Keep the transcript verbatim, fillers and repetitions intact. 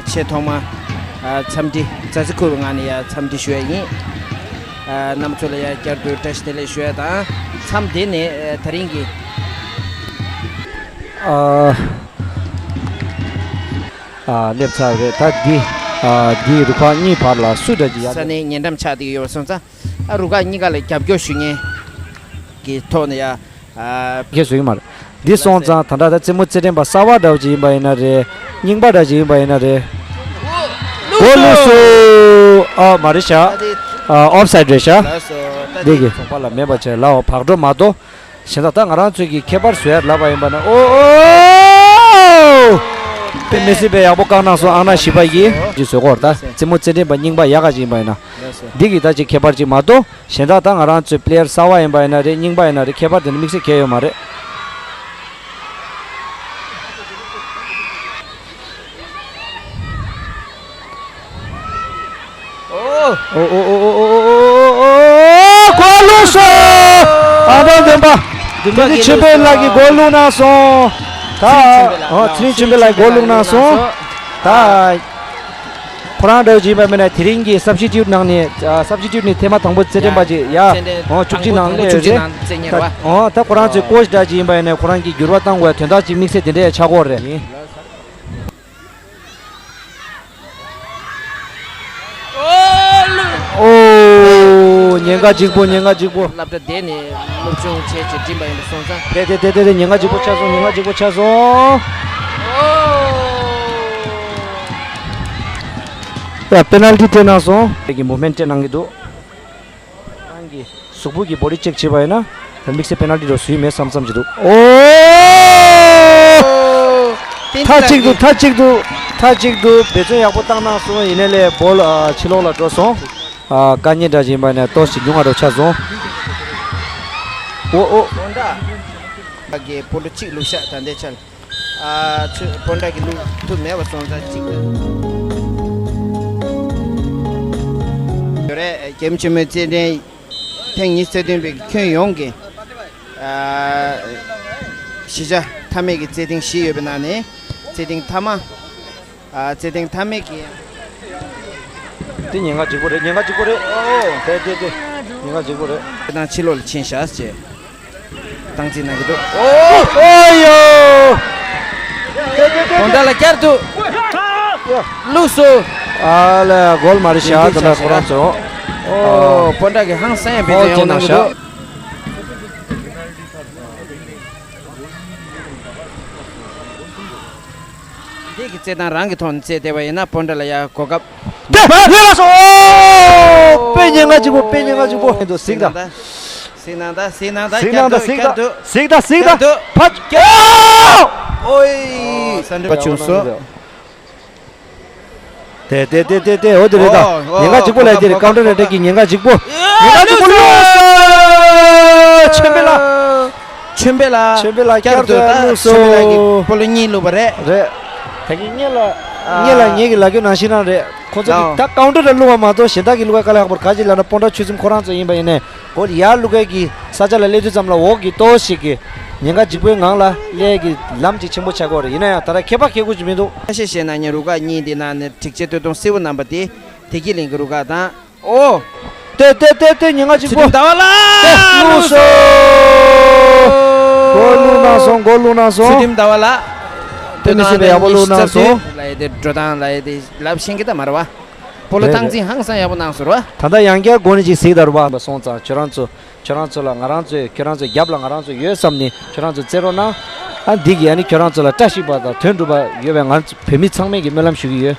ཆེས་ཐོག་མ་ཨ་འཚམས་འདྲི་མཛའ་བརྩེ་ཁུར་བའི་ངང་ནས་ཡ་འཚམས་འདྲི་ཞུ་ཡ་ཡིན། ཨ་རྣམ་པ་ཚོ་ལ་ཡ་བསྐྱར་དུ་བཀྲ་ཤིས་བདེ་ལེགས་ཞུ་ཡ་དང་། མཚམས་དེ་ནས་ཨ་དེ་རིང་གི་ཨ་ཨ་སླེབས་ཚར་རེད། ད་འདི་ཨ་འདི་རུ་ཁག་གཉིས་བར་ལ་སུ་འདྲ་ཅིག་ཡ། ས་གནས་ཉེ་འགྲམ་ཆགས་བསྡད་ཡོད་པ་སོང་ཙང་། ཨ་རུ་ཁག་གཉིས་ཀ་ལ་རྒྱབ་སྐྱོར་ཞུ་མཁན་གྱི་ཐོག་ནས་ཡ། ཨ། ཁྱེད་བཟོ་གི་མ་རེད། འདི་སོང་ཙང་ད་ལྟ་ད་རྩེད་མོ་རྩེད་འགྲན་པ་གསར་པ་འདྲ་བོ་ཅིག་ཡིན་པ་ཡིན་ན་རེད། རྙིང་པ་འདྲ་ཅིག་ཡིན་པ་ཡིན་ན་རེད། གོ་ལུགས་སུ། ཨ་མ་རེད་ཤག་ཨ་ཨོབ་སའིད་རེད་ཤག་འདི་གི་ཚོགས་པ་ལ་མེད་པ་བྱས་ལའོ། བག་གྲོ་མ་གཏོགས། གཞན་དག་ད་ང་རང་ཚོས་ཀྱི་ཁྱད་པར་བཟོ་ཡ་ལབ་པ་ཡིན་པ་ན། ཨོ་ཨོ། དཔེ་མི་སྲིད་པའི་ཡག་པོ་བཀག་གནང་སོང་ཨང་ན་བཞི་པ་ཡིས། ཅིག་བཟོ་གོ་ར། ད་རྩེད་མོ་རྩེད་འགྲན་པ་རྙིང་པ་ཡག་ག་ཅིག་ཡིན་པ་ཡིན་ན། འདི་གི་ད་ཅིག་ཁྱད་པར་ཅིག་མ་གཏོགས། གཞན་དག་ད་ང་རང་ཚོའི་པི་ལེ་ཡར་གསར་པ་ཡིན་པ་ཡིན་ན་རེད། རྙིང་པ་ཡིན་ན་རེད། ཁྱད་པར་དེ་འདྲ་དམིགས་བསལ་གང་ཡང་ཡོད་མ་རེད། ཨོ་ཨོ་ཨོ་ཨོ། གོ་ལུགས་སོ། ཨ་ད་འདོན་པ། འདོན་པ་དེ་ནི་ཆོས་འཕེལ་ལགས་ཀྱིས་གོ་ལུགས་གནང་སོང་། ད་ཨོ་ཚེ་རིང་ཆོས་འཕེལ་ལགས་ཀྱིས་གོ་ལུགས་གནང་སོང་། ད། ཁོ་རང་འདྲ་བོ་ཅིག་ཡིན་པ་མིན་ན། དེ་རིང་གི་སབ་སི་ཊི་ཊུཊ་ནང་ནས། ཨ་སབ་སི་ཊི་ཊུཊ་ནས་ཐེངས་མ་དང་པོ་རྩེད་འགྲན་པ་ཅིག་ཡ། རྩེད་འགྲན་ཨོ་བཅུ་གཅིག་ནང་སླེབས་རེད། ད་ཨོ་ད་ཁོ་རང་ཚོའི་ཀོ་ཆི་འདྲ་ཅིག་ཡིན་པ་ཡིན་ན། ཁོ་རང་གིས་འགྱུར་བ་གཏང་དགོས་དོན་དག་ཅིག་དམིགས་བསལ་དེ་འདྲ་ཡ་ཆགས་ཀྱི་ཡོད་རེད། ཨོ། ཉེན་ཁ་ལྗིད་པོ། ཉེན་ཁ་ལྗིད་པོ། སློབ་གྲྭ་དེ་ནས་སློབ་སྦྱོང་བྱས་བྱས་འགྲིམས་པ་ཡིན་པ་སོང་ཙང་། དེ་དེ་དེ་དེ་དེ་ཉེན་ཁ་ལྗིད་པོ་ཆགས་སོང་། ཉེན་ཁ་ལྗིད་པོ་ཆགས་སོང་། ཡ་པེ་ནལ་ཊི་སྤྲད་གནང་སོང་། དེ་གི་མུབ་མེན་ཊི་སྤྲད་གནང་གི་འདུག་རང་གི་གཟུགས་པོ་གི་བོ་ཌི་ཅེག་བྱས་པ་ཡིན་ན། དམིགས་བསལ་པེ་ནལ་ཊི་འདྲ་བཟོས་མེད་བསམ་བསམ་གྱི་འདུག་ཨོ། མཐའ་གཅིག་ཏུ། མཐའ་གཅིག་ཏུ། མཐའ་གཅིག་ཏུ་འབད་བརྩོན་ཡག་པོ་བཏང་གནང་སོང་། ཡིན་ནའི་ལས་བོལ་ཨ་ཕྱི་ལོགས་ལ་འགྲོ་སོང་། ཨ་དཀའ་ངལ་འདྲ་ཞིག་ཡིན་པ་ནས་ཏོག་ཙམ་ཉུང་བ་འདྲ་ཆགས་སོང་། ཨོ་ཨོ། ཨ་གི་སྤོ་ལོ་གཅིག་བླུགས་ཤག་ད་ལྟའི་ཆར། ཨ་ཚོས་སྤོན་ཊ་གི་བླུགས་ཐུབ་མེད་པ་སོང་ཙང་གཅིག་ཡོད་རེད། རྒྱལ་ཡུམ་ཆེན་མོའི་རྩེད་འགྲན་ཐེངས་ཉི་ཤུ་རྩ་བདུན་པའི་ཁྱོན་ཡོངས་ཀྱི། ཨ་གཞིས་ཆགས་མཐའ་མའི་གི་རྩེད་ཐེངས་བཞི་ཡོད་པའི་ནང་ནས་རྩེད་ཐེངས་མཐའ་མ། ཨ་རྩེད་ཐེངས་མཐའ་མའི་གི། དེ་ཉེན་ཁ་ལྗིད་པོ་རེད། ཉེན་ཁ་ལྗིད་པོ་རེད། ཨོ་དེ་དེ་དེ་ཉེན་ཁ་ལྗིད་པོ་རེད། དེ་དང་ཕྱི་ལོགས་ལ་ཕྱིན་བཞག་ཅེས་སྟངས་འཛིན་གནང་གི་འདུག་ཨོ་ཨོ་ཡོ། དེ་དེ་དེ་སྤོན་ཊ་ལ་བསྐྱར་དུ་བླུགས་སོང་། ཨ་ལས་གོལ་མ་རེད་ཤག་དེ་འདྲ་ཁོ་རང་ཚོ། ཨོ་སྤོན་ཊ་གིས་ཧང་སང་ཡང་འབད་བརྩོན་ཡོང་གནང་གི་འདུག་འདི་གི་རྩེད་སྟངས་རང་གི་ཐོག་ནས་རྩེད་བསྡད་པ་ཡིན་ན་སྤོན་ཊ་ལ་ཡ་གོ་སྐབས། དེ་ལ་སོ། ཨོ། དཔེ་ཉེན་ཁ་ལྗིད་པོ། དཔེ་ཉེན་ཁ་ལྗིད་པོ། གཟིགས་དང་། གཟིགས་གནང་དང་། གཟིགས་གནང་དང་། གཟིགས་གནང་དང་། གཟིགས་དང་། གཟིགས་དང་། གཟིགས་དང་། ཕ། ཨོ་ཡི། ས་འདྲ་བ་བྱུང་སོང་། དེ་དེ་དེ་དེ་དེ་འོ་དེ་རེད་ད། ཨོ་ཨོ་ཉེན་ཁ་ལྗིད་པོ་ལ་དེ་རེད། ཀའུན་ཊར་ཨེ་ཊེག་གི་ཉེན་ཁ་ལྗིད་པོ། ཉེན་ཁ་ལྗིད་པོ་བླུགས་སོང་། ཆོས་འཕེལ་ལགས། ཆོས་འཕེལ་ལགས། ཆོས་འཕེལ་ལགས་བསྐྱར་དུ་ད་བླུགས་སོང་། ཆོས་འཕེལ་ལགས་ཀྱིས་སྤོ་ལོ་གཉིས་བླུགས་པ་རེད། རེད། ད་གིན་སྔོན་ལ། སྔོན་ལ་ངེད་ཀྱིས་ལབ་རྒྱུ་ནང་བཞིན་རང་རེད། ཁོ་ཚོ་གིས་ད་ཀའུན་ཊར་ལ་བླུགས་པ་མ་གཏོགས་གཞན་དག་གིས་བླུགས་པ་དཀའ་ལས་ཁག་པོ་རེད། ག་ཅི་ལབ་ན་སྤོན་ཊ་ཆོས་འཛོམས་ཁོ་རང་ཚོ་ཡིན་པ་ཡིན་ནའི། གོལ་ཡར་བླུག་མཁན་གྱི་ས་ཆ་ལ་སླེབས་དུས་ཙམ་ལ་འོག་གི་ཏོག་ཞིག་གི་ཉེན་ཁ་ལྗིད་པོའི་ངང་ལ་སླེབས་ཀྱི་ལམ་ཅིག་ཆེན་པོ་ཆགས་ཀྱི་ཡོད་རེད། ཡིན་ན་ཡང་ད་ལྟ་ཁྱད་པར་ཁྱད་ཁུར་ཅིག་མི་འདུག་ཁ་ཤས་བཤད་ན་ནི་རུ་ཁག་གཉིས་འདི་ནང་ནས་སྒྲིག་ཆས་སྟོད་ཐུང་སེར་པོ་རྣམ་པ་དེ་བདེ་སྐྱིད་གླིང་གི་རུ་ཁག་དང་། ཨོ། དེ་དེ་དེ་དེ་ཉེན་ཁ་ལྗིད་པོ། ཚུལ་ཁྲིམས་ཟླ་བ་ལགས། དེ་བླུགས་སོང་། གོལ་བླུགས་གནང་སོང་། གོལ་བླུགས་གནང་སོང་། ཚུལ་ཁྲིམས་ཟླ་བ་ལགས། དཔེ་མི་སྲིད་པའི་ཡག་པོ་བླུགས་གནང་སོང་། ལ་ཡི་དེ་འགྲོ་སྟངས་ལ་ཡི་དེ་ལབ་ཤེས་ཀྱི་ད་མ་རེད་བ། སྤོ་ལོ་རེད་སྟངས་འཛིན་རེད། ཧང་སང་ཡག་པོ་གནང་སོང་ར། ད་ལྟ་ཡང་བསྐྱར་འགོ་ནས་ཅིག་གཟིགས་དང་རུ་བ་སོང་ཙང་། ཁྱོད་རང་ཚོ། ཁྱོད་རང་ཚོ་ལ་ང་རང་ཚོས། ཁྱོད་རང་ཚོའི་རྒྱབ་ལ་ང་རང་ཚོ་ཡོད་བསམ་ནས་ཁྱོད་རང་ཚོ་རྩེ་རོགས་གནང་། ཨ་འདི་གིས་ཨ་ནི་ཁྱོད་རང་ཚོ་ལ་བཀྲ་ཤིས་པ་དང་དོན་འགྲུབ་པ་ཡོད་པའི་ང་ཚོ་བོད་མི་ཚང་མས་ཀྱི་སྨོན་ལམ་ཞུ་གི་ཡོད།